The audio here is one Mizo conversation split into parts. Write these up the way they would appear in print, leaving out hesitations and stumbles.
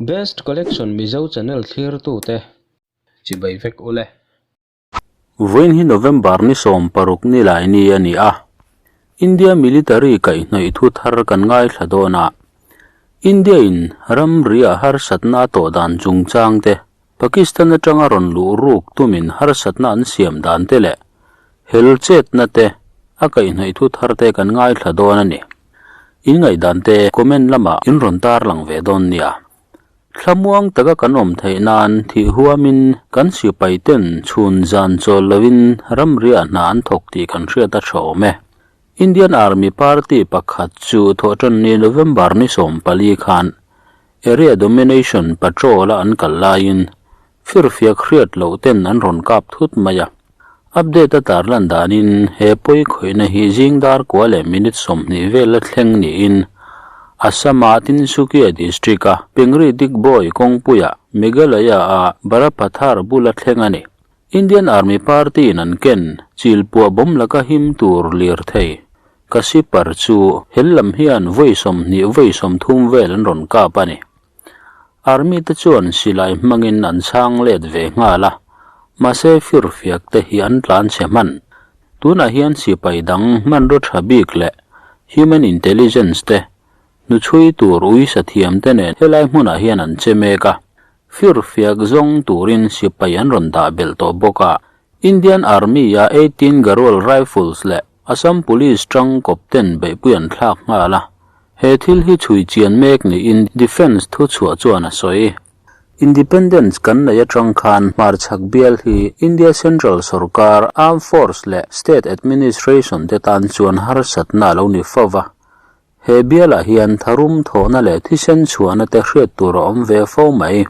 Best Collection Mizo Channel thlirtute chibai vek ule. Vawiin hi November ni 16 ni lai ni a ni a, India military kaihhnawih thu thar kan ngaithla dawn a, India in ramri ah harsatna a tawh dan chungchang te, Pakistan atanga rawn luh ruk tumin harsatna an siam dan te leh hel chetna te a kaihhnawih thu thar te kan ngaithla dawn a ni. In ngaihdan te comment lamah in rawn tarlang ve dawn nia. Thlamuang taka kan awm theih nan thih huamin kan sipai ten chhun zan chawl lovin ramriah hna an thawk tih kan hriat a tha awm e. Indian Army party pakhat chu thawhtanni November ni 14 khan Area Domination Patrol a an kal laiin firfiak hriat loh ten an rawn kap thut mai a. Update a tarlan danin he pawi khawihna hi zing dar kua leh minute 20 vel a thleng niin Assam-a Tinsukia district-a Pengri Digboi kawngpuia Meghalaya-a Barapathar bula thleng a ni. Indian Army party-in an ken chilpuah bawm laka him tur lirthei Kasipar chu hel lam hian vawi 20 vawi 30 vel an rawn kap a ni. Army te chuan silai hmangin an chhang let ve nghal a, mahse firfiak te hi an tlan chhe hman. Tunah hian sipai dang hmanraw tha bik leh human intelligence te hnuchhui tur uisa thiam te nen helai hmunah hian an che mek a, firfiak zawng turin sipai an rawn dah belh tawh bawk a. Indian Army-a 18 Garhwal Rifles leh Assam Police tang kawp ten beihpui an thlak nghal a, he thil hi chhui chian mek niin Defence thuchhuah chuan a sawi. Independence kan nei atang khan hmarchhak bial hi India Central sorkar, Armed Force leh State Administration te tan chuan harsatna a lo ni fo va. He bialah hian tharum thawhna leh thisen chhuahna te hriat tur a awm ve fo mai.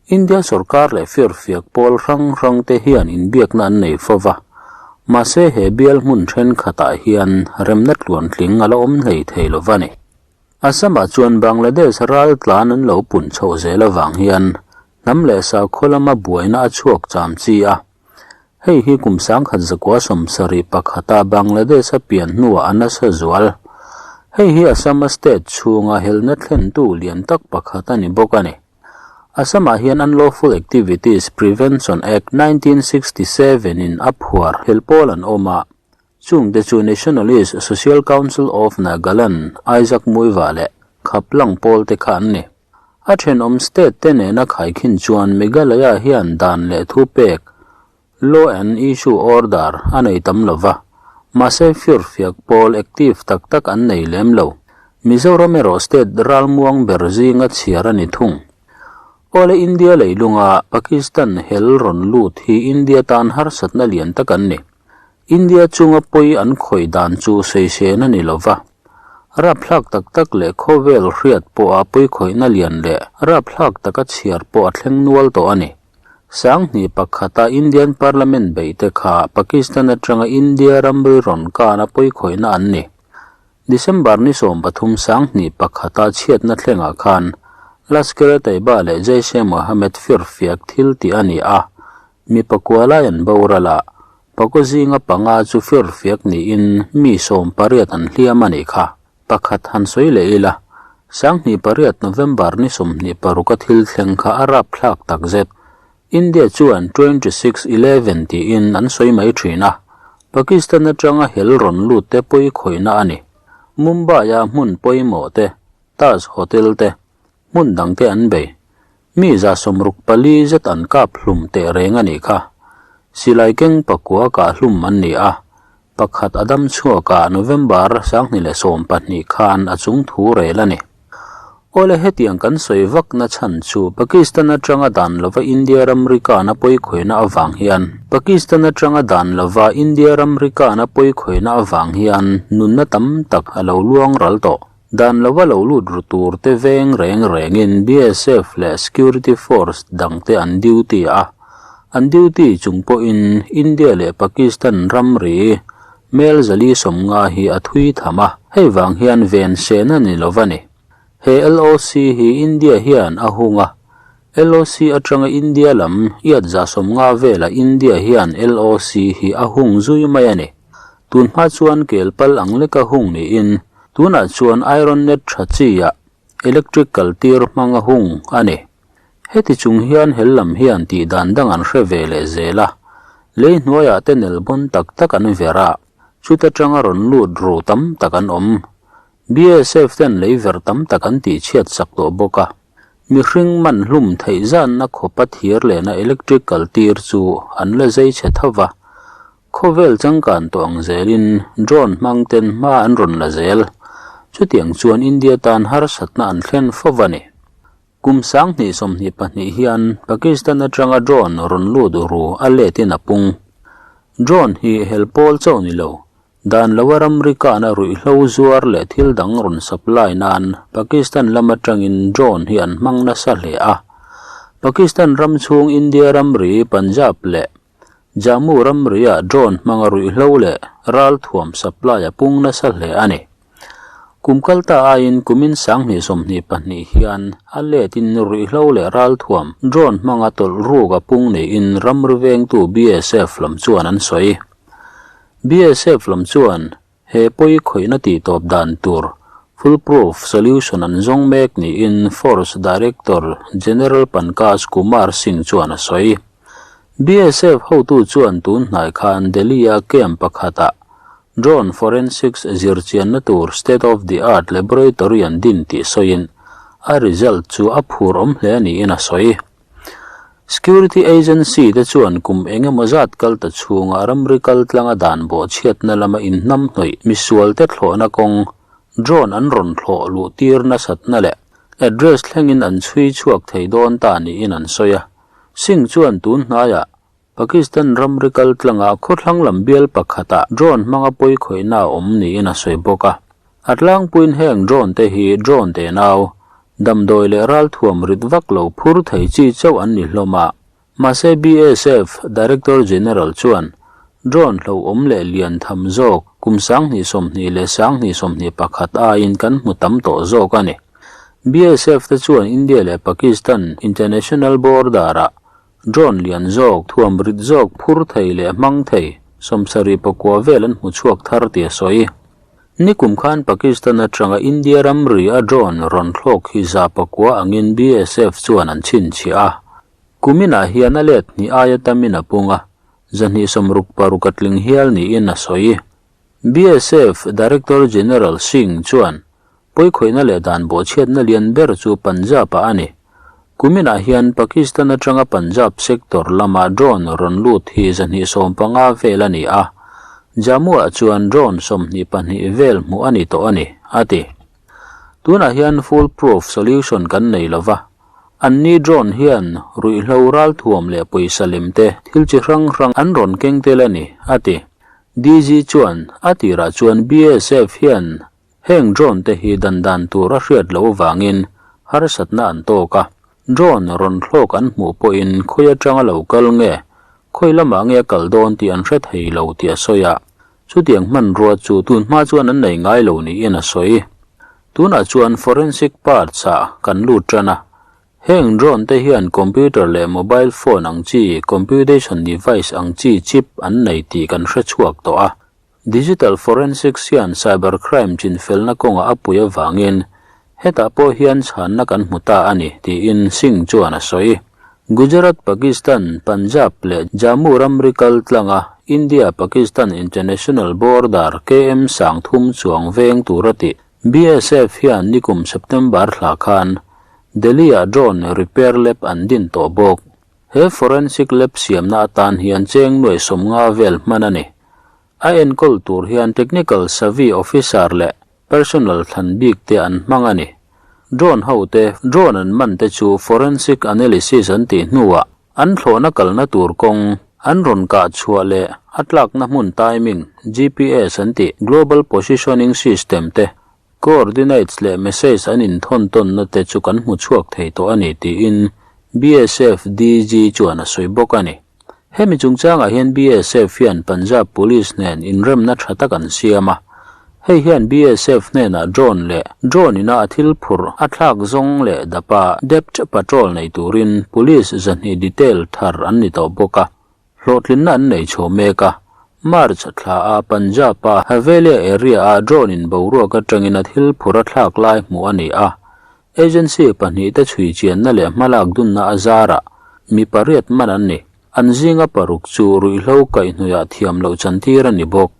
India sorkar leh firfiak pawl hrang hrang te hian inbiakna an nei fo va. Mahse he bial hmun thenkhatah hian remna tluantling a la awm hlei thei lo va ni. Assam-ah chuan Bangladesh ral tlan an lo pun chhoh zel avang hian hnam leh sakhaw lama buaina a chhuak cham chi a. Hei hi kum 1971-a Bangladesh-a pian hnuah a nasa zual. Hei hi Assam-a state chhunga helna thlentu lian tak pakhat a ni bawk a ni. Assam-ah hian Unlawful Activities Prevention Act 1967 in a phuar hel pawl an awm a, chungte chu Nationalist Social Council of Nagaland, Isaac Muiva leh Khaplang pawl te kha an ni. A thenawm state te nena khaikhin chuan Meghalaya hian dan leh thu pek, law and issue order, a nei tam lo va, mahse firfiak pawl active tak tak an nei lem lo. Mizoram erawh state ralmuang ber zinga chhiar a ni thung. Awle India leilunga Pakistan hel rawn lut hi India tan harsatna lian tak an ni. India chunga pawi an khawih dan chu sawisên a ni lo va. Rapthlak tak tak leh khawvel hriat pawha pawi khawihna lian leh rapthlak taka chhiar pawh a thleng nual tawh a ni. 2001-a Indian Parliament beihte kha Pakistan atanga India ramri rawn kana pawi khawihna an ni. December ni 13 2001-a chhiatna thlengah khan Lashkar-e-Taiba leh Jaish-e-Mohammed firfiak thil tih a ni a, mi pakua lai an boral a, pakaw zinga panga chu firfiak niin mi 18 an hliam a nih kha. Pakhat han sawi leh ila, 2008 November ni 26-a thil thleng kha a rapthlak takzet. India chuan 26/11 tiin an sawi mai thin a, Pakistan atanga hel rawn lut te pawi khawihna a ni. Mumbai-a hmun pawimawh te, Taj Hotel te, hmun dang te an bei. Mi 64 zet an kap hlum teh reng a nih kha. Silai keng pakua kah hlum an ni a, pakhat a dam chhuakah November 2012 khan a chung thu rel a ni. Awle hetiang kan sawi vakna chhan chu Pakistan atanga dan lova India ramri kana pawi khawihna avang hian Pakistan atanga dan lova India ramri kana pawi khawihna avang hian nunna tam tak a lo luang ral tawh. Dan lova lo lut ru tur te veng reng rengin BSF leh Security Force dang te an duty a, an duty chung pawhin India leh Pakistan ramri mel 450 hi a thui tham a, hei vang hian ven sen a ni lova ni. He LOC hi India hian a hung a, LOC atanga India lam iat 150 velah India hian LOC hi a hung zui mai a ni. Tun hma chuan kel pal ang leka hung niin tunah chuan iron net tha chi ah. Electric kal tir hmanga hung a ni. Heti chung hian hel lam hian tih dan dang an hre ve leh zel a, lei hnuaiah te nel bawn tak tak an ver a, chuta tanga rawn lut ru tam tak an awm. BSF ten lei ver tam tak an tih chhiat sak tawh bawk a, mihring man hlum theih zanna khawpa thir lehna electric kal tir chu an la zei chhe tho va, Khawvel changkan tawh ang zelin drone hmang ten hma an rawn la zel. Chutiang chuan India tan harsatna an thlen fo va ni. Kum 2022 hian Pakistan atanga drone rawn lut ru a letin a pung. Drone hi hel pawl chauh ni lo, dan loa ramri kahna ruihhlo zuar leh thil dang rawn supply nan Pakistan lam atangin drone hi an hmang nasa hle a. Pakistan ram chhung India ramri Punjab leh Jammu ramriah drone hmanga ruihhlo leh ralthuam supply a pung nasa hle a ni. Kum kalta aiin kumin 2022 hian a letin ruihhlo leh ralthuam drone hmanga tawlh ruk a pung niin ramri vengtu BSF lam chuan an sawi. BSF lam chuan He pawi khawihna tih tawp dan tur foolproof solution an zawng mek niin Force Director General Pankaj Kumar Singh chuan a sawi. BSF hotu chuan tun hnai khan Delhi-a camp pakhatah drone forensics zirchianna tur state-of-the-art laboratory an din tih sawiin a result chu a phur awm hle niin a sawi. Security agency te chuan kum eng emaw zat kal ta chhunga ramri kal tlanga dan bawh chhiatna lama inhnam hnawih misual te thlawhna kawng drone an rawn thlawh luh tir nasatna leh address thlengin an chhui chhuak thei dawn ta niin an sawi a. Singh chuan tun hnaiah Pakistan ramri kal tlanga khawthlang lam bial pakhatah drone hmanga pawi khawihna a awm niin a sawi bawk a. A tlangpuiin heng drone te hi drone tenau, damdawi leh ralthuam rit vak lo phur thei chi chauh an ni hlawm a. Mahse BSF Director General chuan drone hlauhawm leh lian tham zawk kum 2020 leh 2021 aiin kan hmu tam tawh zawk a ni. BSF te chuan India leh Pakistan international border-ah Drone lian zawk, thuam rit zawk, phur thei leh hmang thei, 79 vel an hmu chhuak thar tih a sawi. Nikum khan Pakistan atanga India ramri a drone rawn thlawk hi 100 angin BSF chuan an chhinchhiah a. Kuminah hian a let hnih aia tamin a pung a, 266 a tling hial niin a sawi. BSF Director General Singh chuan Pawikhawihna leh dan bawhchhiatna lian ber chu Punjab-ah a ni. Kuminah hian Pakistan atanga Punjab sector lama drone rawn lut hi 215 vel a ni a, Jammu-ah chuan drone 22 vel hmuh a ni tawh a ni, a ti. Tunah hian fool proof solution kan nei lo va, anni drone hian ruihhlo ralthuam leh pawisa lem te thil chi hrang hrang an rawn keng tel a ni, a ti. DG chuan a tirah chuan BSF hian Heng drone te hi dan dan tur a hriat loh avangin harsatna an tawk a, drone rawn thlawk an hmuh pawhin khawi atanga lo kal nge, khawi lamah nge a kal dawn tih an hre thei lo tih a sawi a, chutiang hmanrua chu tun hma chuan an nei ngai lo niin a sawi. Tunah chuan forensic parts ah kan lut tan a, heng drone te hian computer leh mobile phone ang chi computation device ang chi chip an nei tih kan hre chhuak tawh a, Digital forensics hian cyber crime chinfelna kawngah a pui avangin hetah pawh hian chhanna kan hmu ta a ni, tiin Singh chuan a sawi. Gujarat, Pakistan, Punjab leh Jammu ramri kal tlanga India-Pakistan International Border KM 30 chuang veng tura tih BSF hian nikum September thla khan Delhi-ah drone repair lab an din tawh bawk. He forensic lab siamna atan hian cheng nuai 50 vel hman a ni. A enkawl tur hian technical savvy officer leh personnel thlan bik te an hmang a ni. Drone ho te, drone an man te chu forensic analysis an tih hnuah an thlawhna kalna tur kawng, an rawn kah chhuah leh a tlakna hmun timing, GPS an tih global positioning system te, Coordinates leh message an inthawn tawnna te chu kan hmu chhuak thei tawh a ni tiin BSF DG chuan a sawi bawk a ni. Hemi chungchangah hian BSF hian Punjab Police nen inremna tha tak an siam a. Hei hian BSF hnenah drone leh drone ina a thil phurh a thlak zawng leh dapa depth patrol nei turin Police 200 detail thar an ni tawh bawk a. Hlawhtlinna an nei chho mek a, March thla a Punjab a Havelia area a drone in boruak atangin a thil phur a thlak lai hmuh a ni a. Agency pahnihte chhui chianna leh hmalak dunna a zarah mi pariat man an ni. An zinga paruk chu ruihhlo kaihhnawihah thiam loh chantir a ni bawk.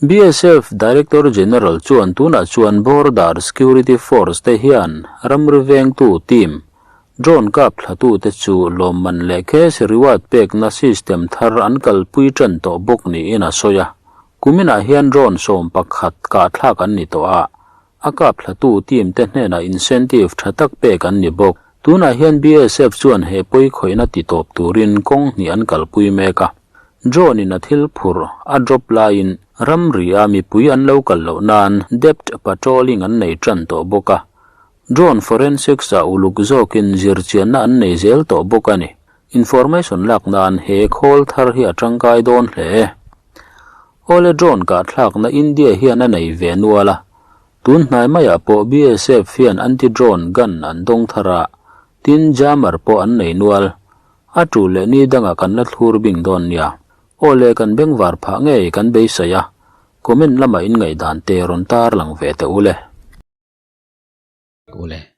BSF Director General chuan tunah chuan Border Security Force te hian ramri vengtu team, drone kap thlatute chu lawmman leh cash reward pekna system thar an kalpui tan tawh bawk niin a sawi a. Kuminah hian drone 11 kahthlak an ni tawh a, a kap thlatu team te hnenah incentive tha tak pek an ni bawk. Tunah hian BSF chuan he pawi khawihna ti tawp turin kawng hnih an kalpui mek a. Drone in a thil phurh a drop laiin ramri a mipui an lo kal loh nan depth patrolling an nei tan tawh bawk a. Drone forensics ah uluk zawkin zirchianna an nei zel tawh bawk a ni. Information lak nan he khawl thar hi a tangkai dawn hle. Awle drone kahthlakna India hian a nei ve nual a. Tun hnai maiah pawh BSF hian anti-drone gun an dawng thar a, tin jammer pawh an nei nual. A tu leh ni dangah kan la thlur bing dawn nia. Aw le kan bengvar phah ngei kan beisei a, comment lamah in ngaihdan te rawn tar lang ve teh u le. U le.